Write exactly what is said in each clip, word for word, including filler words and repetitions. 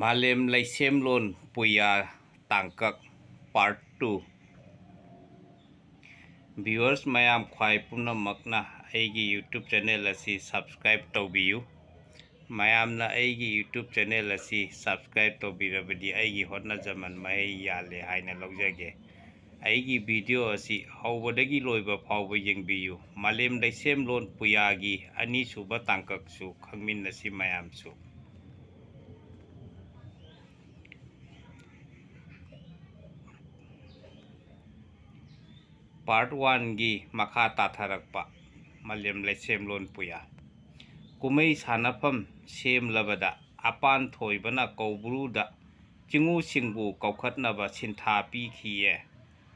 ꯃꯥꯂꯦꯝ ꯂꯩꯁꯦꯝꯂꯣꯟ ꯄꯨꯌꯥ ꯇꯥꯡꯀꯛ part two꯫ Viewers ꯃꯌꯥꯝ ꯈ꯭ꯋꯥꯏ ꯄꯨꯝꯅꯃꯛꯅ ꯑꯩꯒꯤ YouTube channel ꯑꯁꯤ subscribe ꯇꯧꯕꯤꯌꯨ꯫ ꯃꯌꯥꯝꯅ ꯑꯩꯒꯤ YouTube channel ꯑꯁꯤ subscribe ꯇꯧꯕꯤꯔꯕꯗꯤ ꯑꯩꯒꯤ ꯍꯣꯠꯅꯖꯃꯟ ꯃꯍꯩ ꯌꯥꯜꯂꯦ ꯍꯥꯏꯅ ꯂꯧꯖꯒꯦ꯫ ꯑꯩꯒꯤ video ꯑꯁꯤ ꯍꯧꯕꯗꯒꯤ ꯂꯣꯏꯕ ꯐꯥꯎꯕ ꯌꯦꯡꯕꯤꯌꯨ꯫ ꯃꯥꯂꯦꯝ ꯂꯩꯁꯦꯝꯂꯣꯟ ꯄꯨꯌꯥꯒꯤ ꯑꯅꯤꯁꯨꯕ ꯇꯥꯡꯀꯛꯁꯨ ꯈꯪꯃꯤꯟꯅꯁꯤ ꯃꯌꯥꯝꯁꯨ꯫ Part one ꯒꯤ ꯃꯈꯥ ꯇꯥꯊꯔꯛꯄ꯫ ꯃꯥꯂꯦꯝ ꯂꯩꯁꯦꯝꯂꯣꯟ ꯄꯨꯌꯥ꯫ ꯀꯨꯝꯍꯩ ꯁꯥꯟꯅꯐꯝ ꯁꯦꯝꯂꯕꯗ ꯑꯄꯥꯟ ꯊꯣꯏꯕꯅ ꯀꯧꯕ꯭ꯔꯨꯗ ꯆꯤꯡꯉꯨꯁꯤꯡꯕꯨ ꯀꯧꯈꯠꯅꯕ ꯁꯤꯟꯊꯥ ꯄꯤꯈꯤꯌꯦ꯫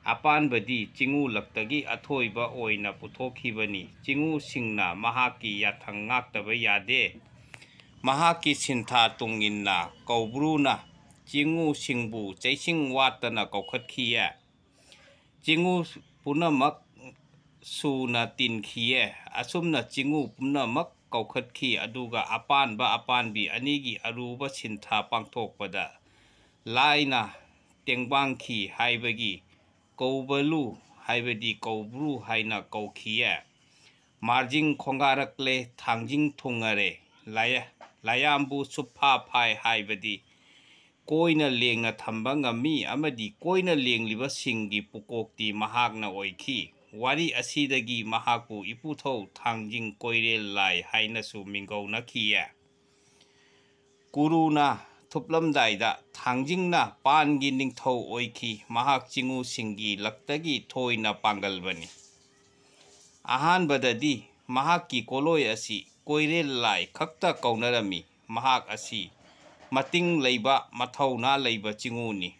ꯑꯄꯥꯟꯕꯗꯤ ꯆꯤꯡꯉꯨ ꯂꯛꯇꯒꯤ ꯑꯊꯣꯏꯕ ꯑꯣꯏꯅ ꯄꯨꯊꯣꯛꯈꯤꯕꯅꯤ꯫ ꯆꯤꯡꯉꯨꯁꯤꯡꯅ ꯃꯍꯥꯛꯀꯤ ꯌꯥꯊꯪ ꯉꯥꯛꯇꯕ ꯌꯥꯗꯦ꯫ ꯃꯍꯥꯛꯀꯤ ꯁꯤꯟꯊꯥ ꯇꯨꯡꯏꯟꯅ ꯀꯧꯕ꯭ꯔꯨꯅ ꯆꯤꯡꯉꯨꯁꯤꯡꯕꯨ ꯆꯩꯁꯤꯡ ꯋꯥꯠꯇꯅ ꯀꯧꯈꯠꯈꯤꯌꯦ꯫ ꯆꯤꯡꯉꯨ ꯄꯨꯝꯅꯃꯛ ꯁꯨꯅ ꯇꯤꯟꯈꯤꯌꯦ꯫ ꯑꯁꯨꯝꯅ ꯆꯤꯡꯉꯨ ꯄꯨꯝꯅꯃꯛ ꯀꯧꯈꯠꯈꯤ, ꯑꯗꯨꯒ ꯑꯄꯥꯟꯕ ꯑꯄꯥꯟꯕꯤ ꯑꯅꯤꯒꯤ ꯑꯔꯨꯕ ꯁꯤꯟꯊꯥ ꯄꯥꯡꯊꯣꯛꯄꯗ ꯂꯥꯏꯅ ꯇꯦꯡꯕꯥꯡꯈꯤ ꯍꯥꯏꯕꯒꯤ ꯀꯧꯕꯂꯨ ꯍꯥꯏꯕꯗꯤ ꯀꯧꯕ꯭ꯔꯨ ꯍꯥꯏꯅ ꯀꯧꯈꯤꯌꯦ꯫ ꯃꯥꯔꯖꯤꯡ ꯈꯣꯡꯒꯥꯔꯛꯂꯦ, ꯊꯥꯡꯖꯤꯡ ꯊꯨꯡꯉꯔꯦ, ꯂꯥꯌꯥ-, ꯂꯥꯌꯥꯝꯕꯨ ꯁꯨꯞꯐꯥ ꯐꯥꯏ ꯍꯥꯏꯕꯗꯤ ꯀꯣꯏꯅ ꯂꯦꯡꯅ ꯊꯝꯕ ꯉꯝꯃꯤ ꯑꯃꯗꯤ ꯀꯣꯏꯅ ꯂꯦꯡꯂꯤꯕꯁꯤꯡꯒꯤ ꯄꯨꯀꯣꯛꯇꯤ ꯃꯍꯥꯛꯅ ꯑꯣꯏꯈꯤ꯫ ꯋꯥꯔꯤ ꯑꯁꯤꯗꯒꯤ ꯃꯍꯥꯛꯄꯨ ꯏꯄꯨꯊꯧ ꯊꯥꯡꯖꯤꯡ ꯀꯣꯏꯔꯦꯜ ꯂꯥꯏ ꯍꯥꯏꯅꯁꯨ ꯃꯤꯡꯒꯧꯅꯈꯤꯌꯦ꯫ ꯀꯨꯔꯨꯅ ꯊꯨꯞꯂꯝꯗꯥꯏꯗ ꯊꯥꯡꯖꯤꯡꯅ ꯄꯥꯟꯒꯤ ꯅꯤꯡꯊꯧ ꯑꯣꯏꯈꯤ꯫ ꯃꯍꯥꯛ ꯆꯤꯡꯉꯨꯁꯤꯡꯒꯤ ꯂꯛꯇꯒꯤ ꯊꯣꯏꯅ ꯄꯥꯡꯒꯜꯕꯅꯤ꯫ ꯑꯍꯥꯟꯕꯗꯗꯤ ꯃꯍꯥꯛꯀꯤ ꯀꯣꯂꯣꯏ ꯑꯁꯤ ꯀꯣꯏꯔꯦꯜ ꯂꯥꯏ ꯈꯛꯇ ꯀꯧꯅꯔꯝꯃꯤ꯫ ꯃꯍꯥꯛ ꯑꯁꯤ ꯃꯇꯤꯡ ꯂꯩꯕ, ꯃꯊꯧꯅꯥ ꯂꯩꯕ ꯆꯤꯡꯉꯨꯅꯤ꯫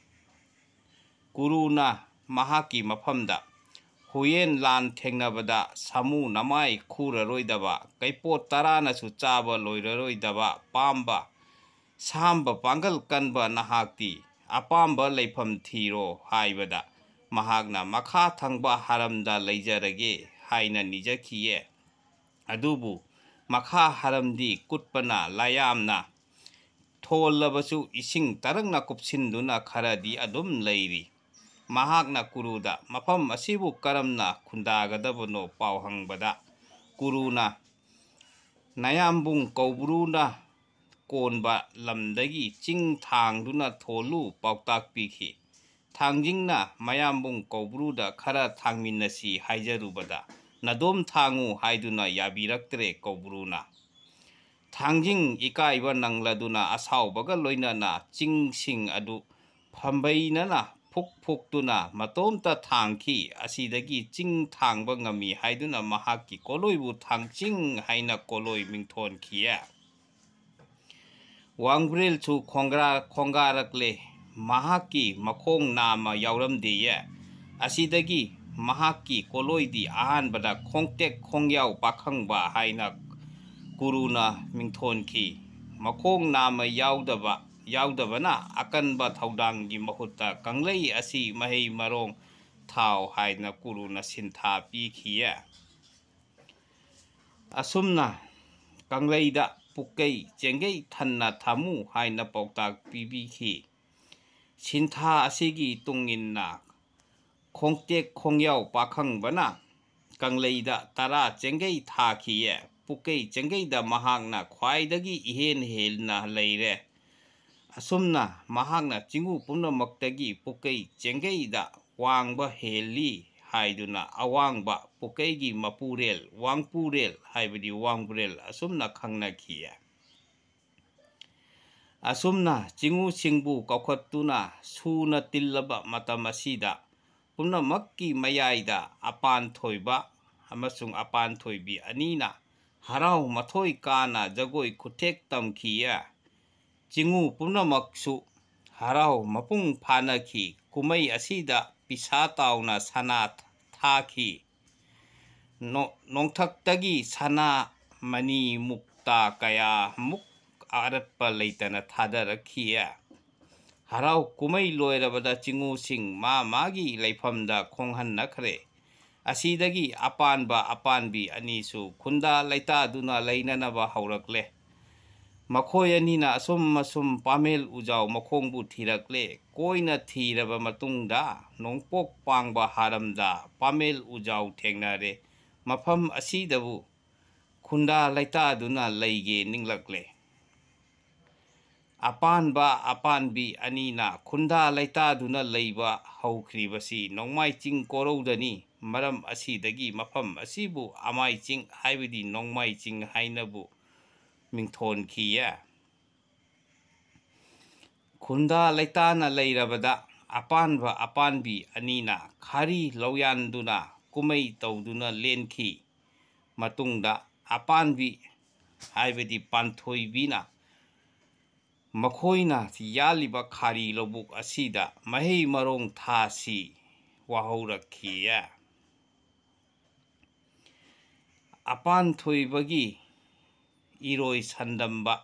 ꯀꯨꯔꯨꯅ ꯃꯍꯥꯛꯀꯤ ꯃꯐꯝꯗ ꯍꯨꯌꯦꯟ ꯂꯥꯟ ꯊꯦꯡꯅꯕꯗ ꯁꯥꯃꯨ ꯅꯃꯥꯏ ꯈꯨꯔꯔꯣꯏꯗꯕ, ꯀꯩꯄꯣꯠ ꯇꯔꯥꯅꯁꯨ ꯆꯥꯕ ꯂꯣꯏꯔꯔꯣꯏꯗꯕ ꯄꯥꯝꯕ, ꯁꯥꯝꯕ ꯄꯥꯡꯒꯜ ꯀꯟꯕ ꯅꯍꯥꯛꯇꯤ ꯑꯄꯥꯝꯕ ꯂꯩꯐꯝ ꯊꯤꯔꯣ ꯍꯥꯏꯕꯗ ꯃꯍꯥꯛꯅ ꯃꯈꯥ ꯊꯪꯕ ꯍꯔꯝꯗ ꯂꯩꯖꯔꯒꯦ ꯍꯥꯏꯅ ꯅꯤꯖꯈꯤꯌꯦ꯫ ꯑꯗꯨꯕꯨ ꯃꯈꯥ ꯍꯔꯝꯗꯤ ꯀꯨꯠꯄꯅ ꯂꯥꯌꯥꯝꯅ ꯊꯣꯜꯂꯕꯁꯨ ꯏꯁꯤꯡ ꯇꯔꯪꯅ ꯀꯨꯞꯁꯤꯟꯗꯨꯅ ꯈꯔꯗꯤ ꯑꯗꯨꯝ ꯂꯩꯔꯤ꯫ ꯃꯍꯥꯛꯅ ꯀꯨꯔꯨꯗ ꯃꯐꯝ ꯑꯁꯤꯕꯨ ꯀꯔꯝꯅ ꯈꯨꯟꯗꯥꯒꯗꯕꯅꯣ ꯄꯥꯎ ꯍꯪꯕꯗ, ꯀꯨꯔꯨꯅ ꯅꯌꯥꯝꯕꯨꯡ ꯀꯧꯕ꯭ꯔꯨꯅ ꯀꯣꯟꯕ ꯂꯝꯗꯒꯤ ꯆꯤꯡ ꯊꯥꯡꯗꯨꯅ ꯊꯣꯜꯂꯨ ꯄꯥꯎꯇꯥꯛ ꯄꯤꯈꯤ꯫ ꯊꯥꯡꯖꯤꯡꯅ ꯃꯌꯥꯝꯕꯨꯡ ꯀꯧꯕ꯭ꯔꯨꯗ ꯈꯔ ꯊꯥꯡꯃꯤꯟꯅꯁꯤ ꯍꯥꯏꯖꯔꯨꯕꯗ, "ꯅꯗꯣꯝ ꯊꯥꯡꯉꯨ" ꯍꯥꯏꯗꯨꯅ ꯌꯥꯕꯤꯔꯛꯇ꯭ꯔꯦ ꯀꯧꯕ꯭ꯔꯨꯅ꯫ ꯊꯥꯡꯖꯤꯡ ꯏꯀꯥꯏꯕ ꯅꯪꯂꯗꯨꯅ ꯑꯁꯥꯎꯕꯒ ꯂꯣꯏꯅꯅ ꯆꯤꯡꯁꯤꯡ ꯑꯗꯨ ꯐꯝꯕꯩꯅꯅ ꯐꯨꯛ ꯐꯨꯛꯇꯨꯅ ꯃꯇꯣꯝꯇ ꯊꯥꯡꯈꯤ꯫ ꯑꯁꯤꯗꯒꯤ ꯆꯤꯡ ꯊꯥꯡꯕ ꯉꯝꯃꯤ ꯍꯥꯏꯗꯨꯅ ꯃꯍꯥꯛꯀꯤ ꯀꯣꯂꯣꯏꯕꯨ ꯊꯥꯡꯆꯤꯡ ꯍꯥꯏꯅ ꯀꯣꯂꯣꯏ ꯃꯤꯡꯊꯣꯟꯈꯤꯌꯦ꯫ ꯋꯥꯡꯕ꯭ꯔꯦꯜꯁꯨ ꯈꯣꯡꯒ꯭ꯔꯥ-, ꯈꯣꯡꯒꯥꯔꯛꯂꯦ꯫ ꯃꯍꯥꯛꯀꯤ ꯃꯈꯣꯡ ꯅꯥꯝꯃ ꯌꯥꯎꯔꯝꯗꯦꯌꯦ꯫ ꯑꯁꯤꯗꯒꯤ ꯃꯍꯥꯛꯀꯤ ꯀꯣꯂꯣꯏꯗꯤ ꯑꯍꯥꯟꯕꯗ ꯈꯣꯡꯇꯦꯛ ꯈꯣꯡꯌꯥꯎ ꯄꯥꯈꯪꯕ ꯍꯥꯏꯅ ꯀꯨꯔꯨꯅ ꯃꯤꯡꯊꯣꯟꯈꯤ꯫ ꯃꯈꯣꯡ ꯅꯥꯝꯃ ꯌꯥꯎꯗꯕ, ꯌꯥꯎꯗꯕꯅ ꯑꯀꯟꯕ ꯊꯧꯗꯥꯡꯒꯤ ꯃꯍꯨꯠꯇ ꯀꯪꯂꯩ ꯑꯁꯤ ꯃꯍꯩ ꯃꯔꯣꯡ ꯊꯥꯎ ꯍꯥꯏꯅ ꯀꯨꯔꯨꯅ ꯁꯤꯟꯊꯥ ꯄꯤꯈꯤꯌꯦ꯫ ꯑꯁꯨꯝꯅ ꯀꯪꯂꯩꯗ ꯄꯨꯀꯩ ꯆꯦꯡꯒꯩ ꯊꯟꯅ ꯊꯝꯃꯨ ꯍꯥꯏꯅ ꯄꯥꯎꯇꯥꯛ ꯄꯤꯕꯤꯈꯤ꯫ ꯁꯤꯟꯊꯥ ꯑꯁꯤꯒꯤ ꯇꯨꯡ ꯏꯟꯅ ꯈꯣꯡꯇꯦꯛ ꯈꯣꯡꯌꯥꯎ ꯄꯥꯈꯪꯕꯅ ꯀꯪꯂꯩꯗ ꯇꯔꯥ ꯆꯦꯡꯒꯩ ꯊꯥꯈꯤꯌꯦ꯫ ꯄꯨꯀꯩ ꯆꯦꯡꯒꯩꯗ ꯃꯍꯥꯛꯅ ꯈ꯭ꯋꯥꯏꯗꯒꯤ ꯏꯍꯦꯟ ꯍꯦꯟꯅ ꯂꯩꯔꯦ꯫ ꯑꯁꯨꯝꯅ ꯃꯍꯥꯛꯅ ꯆꯤꯡꯎ ꯄꯨꯝꯅꯃꯛꯇꯒꯤ ꯄꯨꯀꯩ ꯆꯦꯡꯒꯩꯗ ꯋꯥꯡꯕ ꯍꯦꯜꯂꯤ ꯍꯥꯏꯗꯨꯅ ꯑꯋꯥꯡꯕ ꯄꯨꯀꯩꯒꯤ ꯃꯄꯨꯔꯦꯜ, ꯋꯥꯡꯄꯨꯔꯦꯜ ꯍꯥꯏꯕꯗꯤ ꯋꯥꯡꯕ꯭ꯔꯦꯜ ꯑꯁꯨꯝꯅ ꯈꯪꯅꯈꯤꯌꯦ꯫ ꯑꯁꯨꯝꯅ ꯆꯤꯡꯎꯁꯤꯡꯕꯨ ꯀꯧꯈꯠꯇꯨꯅ ꯁꯨꯅ ꯇꯤꯜꯂꯕ ꯃꯇꯝ ꯑꯁꯤꯗ ꯄꯨꯝꯅꯃꯛꯀꯤ ꯃꯌꯥꯏꯗ ꯑꯄꯥꯟ ꯊꯣꯏꯕ ꯑꯃꯁꯨꯡ ꯑꯄꯥꯟ ꯊꯣꯏꯕꯤ ꯑꯅꯤꯅ ꯍꯔꯥꯎ ꯃꯊꯣꯏ ꯀꯥꯅ ꯖꯒꯣꯏ ꯈꯨꯊꯦꯛ ꯇꯝꯈꯤꯌꯦ꯫ ꯆꯤꯡꯎ ꯄꯨꯝꯅꯃꯛꯁꯨ ꯍꯔꯥꯎ ꯃꯄꯨꯡ ꯐꯥꯅꯈꯤ꯫ ꯀꯨꯝꯍꯩ ꯑꯁꯤꯗ ꯄꯤꯁꯥ ꯇꯥꯎꯅ ꯁꯅꯥ ꯊꯥꯈꯤ꯫ ꯅꯣ-, ꯅꯣꯡꯊꯛꯇꯒꯤ ꯁꯅꯥ ꯃꯅꯤ ꯃꯨꯛꯇꯥ ꯀꯌꯥꯃꯨꯛ ꯑꯔꯠꯄ ꯂꯩꯇꯅ ꯊꯥꯗꯔꯛꯈꯤ꯫ ꯍꯔꯥꯎ ꯀꯨꯝꯍꯩ ꯂꯣꯏꯔꯕꯗ ꯆꯤꯡꯎꯁꯤꯡ ꯃꯥ ꯃꯥꯒꯤ ꯂꯩꯐꯝꯗ ꯈꯣꯡꯍꯟꯅꯈ꯭ꯔꯦ꯫ ꯑꯁꯤꯗꯒꯤ ꯑꯄꯥꯟꯕ ꯑꯄꯥꯟꯕꯤ ꯑꯅꯤꯁꯨ ꯈꯨꯟꯗꯥ ꯂꯩꯇꯥꯗꯨꯅ ꯂꯩꯅꯅꯕ ꯍꯧꯔꯛꯂꯦ꯫ ꯃꯈꯣꯏ ꯑꯅꯤꯅ ꯑꯁꯨꯝ ꯑꯁꯨꯝ ꯄꯥꯃꯦꯜ ꯎꯖꯥꯎ ꯃꯈꯣꯡꯕꯨ ꯊꯤꯔꯛꯂꯦ꯫ ꯀꯣꯏꯅ ꯊꯤꯔꯕ ꯃꯇꯨꯡꯗ ꯅꯣꯡꯄꯣꯛ ꯄꯥꯡꯕ ꯍꯥꯔꯝꯗ ꯄꯥꯃꯦꯜ ꯎꯖꯥꯎ ꯊꯦꯡꯅꯔꯦ꯫ ꯃꯐꯝ ꯑꯁꯤꯗꯕꯨ ꯈꯨꯟꯗꯥ ꯂꯩꯇꯥꯗꯨꯅ ꯂꯩꯒꯦ ꯅꯤꯡꯂꯛꯂꯦ꯫ ꯑꯄꯥꯟꯕ ꯑꯄꯥꯟꯕꯤ ꯑꯅꯤꯅ ꯈꯨꯟꯗꯥ ꯂꯩꯇꯥꯗꯨꯅ ꯂꯩꯕ ꯍꯧꯈ꯭ꯔꯤꯕꯁꯤ ꯅꯣꯡꯃꯥꯏ ꯆꯤꯡ ꯀꯣꯔꯧꯗꯅꯤ꯫ ꯃꯔꯝ ꯑꯁꯤꯗꯒꯤ ꯃꯐꯝ ꯑꯁꯤꯕꯨ ꯑꯃꯥꯏ ꯆꯤꯡ ꯍꯥꯏꯕꯗꯤ ꯅꯣꯡꯃꯥꯏ ꯆꯤꯡ ꯍꯥꯏꯅꯕꯨ ꯃꯤꯡꯊꯣꯟꯈꯤꯌꯦ꯫ ꯈꯨꯟꯗꯥ ꯂꯩꯇꯥꯅ ꯂꯩꯔꯕꯗ ꯑꯄꯥꯟꯕ ꯑꯄꯥꯟꯕꯤ ꯑꯅꯤꯅ ꯈꯥꯔꯤ ꯂꯧꯌꯥꯟꯗꯨꯅ ꯀꯨꯝꯃꯩ ꯇꯧꯗꯨꯅ ꯂꯦꯟꯈꯤ꯫ ꯃꯇꯨꯡꯗ ꯑꯄꯥꯟꯕꯤ ꯍꯥꯏꯕꯗꯤ ꯄꯥꯟꯊꯣꯏꯕꯤꯅ ꯃꯈꯣꯏꯅ ꯌꯥꯜꯂꯤꯕ ꯈꯥꯔꯤ ꯂꯧꯕꯨꯛ ꯑꯁꯤꯗ ꯃꯍꯩ ꯃꯔꯣꯡ ꯊꯥꯁꯤ ꯋꯥꯍꯧꯔꯛꯈꯤꯌꯦ꯫ ꯑꯄꯥꯟ ꯊꯣꯏꯕꯒꯤ ꯏꯔꯣꯏ ꯁꯟꯗꯝꯕ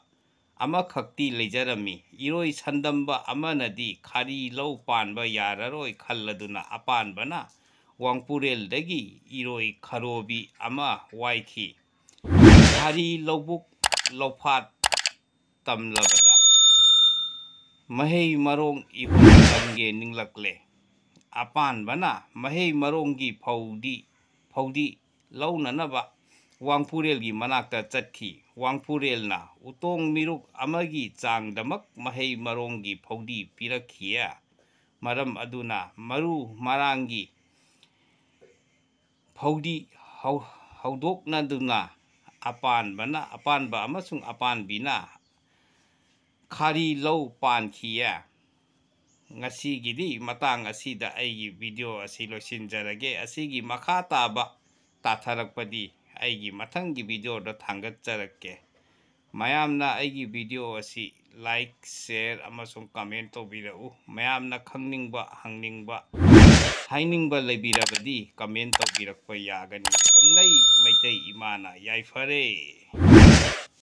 ꯑꯃꯈꯛꯇꯤ ꯂꯩꯖꯔꯝꯃꯤ꯫ ꯏꯔꯣꯏ ꯁꯟꯗꯝꯕ ꯑꯃꯅꯗꯤ ꯈꯥꯔꯤ ꯂꯧ ꯄꯥꯟꯕ ꯌꯥꯔꯔꯣꯏ ꯈꯜꯂꯗꯨꯅ ꯑꯄꯥꯟꯕꯅ ꯋꯥꯡꯄꯨꯔꯦꯜꯗꯒꯤ ꯏꯔꯣꯏ ꯈꯔꯣꯕꯤ ꯑꯃ ꯋꯥꯏꯈꯤ꯫ ꯈꯥꯔꯤ ꯂꯧꯕꯨꯛ ꯂꯧꯐꯥꯠ ꯇꯝꯂꯕꯗ ꯃꯍꯩ ꯃꯔꯣꯡ ꯏꯍꯨꯜ ꯇꯝꯒꯦ ꯅꯤꯡꯂꯛꯂꯦ꯫ ꯑꯄꯥꯟꯕꯅ ꯃꯍꯩ ꯃꯔꯣꯡꯒꯤ ꯐꯧꯗꯤ ꯐꯧꯗꯤ ꯂꯧꯅꯅꯕ ꯋꯥꯡꯄꯨꯔꯦꯜꯒꯤ ꯃꯅꯥꯛꯇ ꯆꯠꯈꯤ꯫ ꯋꯥꯡꯄꯨꯔꯦꯜꯅ ꯎꯇꯣꯡ ꯃꯤꯔꯨꯛ ꯑꯃꯒꯤ ꯆꯥꯡꯗꯃꯛ ꯃꯍꯩ ꯃꯔꯣꯡꯒꯤ ꯐꯧꯗꯤ ꯄꯤꯔꯛꯈꯤꯌꯦ꯫ ꯃꯔꯝ ꯑꯗꯨꯅ ꯃꯔꯨ ꯃꯔꯥꯡꯒꯤ ꯐꯧꯗꯤ ꯍꯧ- ꯍꯧꯗꯣꯛꯅꯗꯨꯅ ꯑꯄꯥꯟꯕꯅ ꯑꯄꯥꯟꯕ ꯑꯃꯁꯨꯡ ꯑꯄꯥꯟꯕꯤꯅ ꯈꯥꯔꯤ ꯂꯧ ꯄꯥꯟꯈꯤꯌꯦ꯫ ꯉꯁꯤꯒꯤꯗꯤ ꯃꯇꯥꯡ ꯑꯁꯤꯗ ꯑꯩꯒꯤ ꯚꯤꯗꯤꯑꯣ ꯑꯁꯤ ꯂꯣꯏꯁꯤꯟꯖꯔꯒꯦ꯫ ꯑꯁꯤꯒꯤ ꯃꯈꯥ ꯇꯥꯕ ꯇꯥꯊꯔꯛꯄꯗꯤ ꯑꯩꯒꯤ ꯃꯊꯪꯒꯤ ꯚꯤꯗꯤꯑꯣꯗ ꯊꯥꯡꯒꯠꯆꯔꯛꯀꯦ꯫ ꯃꯌꯥꯝꯅ ꯑꯩꯒꯤ ꯚꯤꯗꯤꯑꯣ ꯑꯁꯤ ꯂꯥꯏꯛ, ꯁꯦꯌꯔ ꯑꯃꯁꯨꯡ ꯀꯃꯦꯟ ꯇꯧꯕꯤꯔꯛꯎ꯫ ꯃꯌꯥꯝꯅ ꯈꯪꯅꯤꯡꯕ, ꯍꯪꯅꯤꯡꯕ, ꯍꯥꯏꯅꯤꯡꯕ ꯂꯩꯕꯤꯔꯕꯗꯤ ꯀꯃꯦꯟ ꯇꯧꯕꯤꯔꯛꯄ ꯌꯥꯒꯅꯤ꯫ ꯀꯪꯂꯩ ꯃꯩꯇꯩ ꯏꯃꯥꯅ ꯌꯥꯏꯐꯔꯦ꯫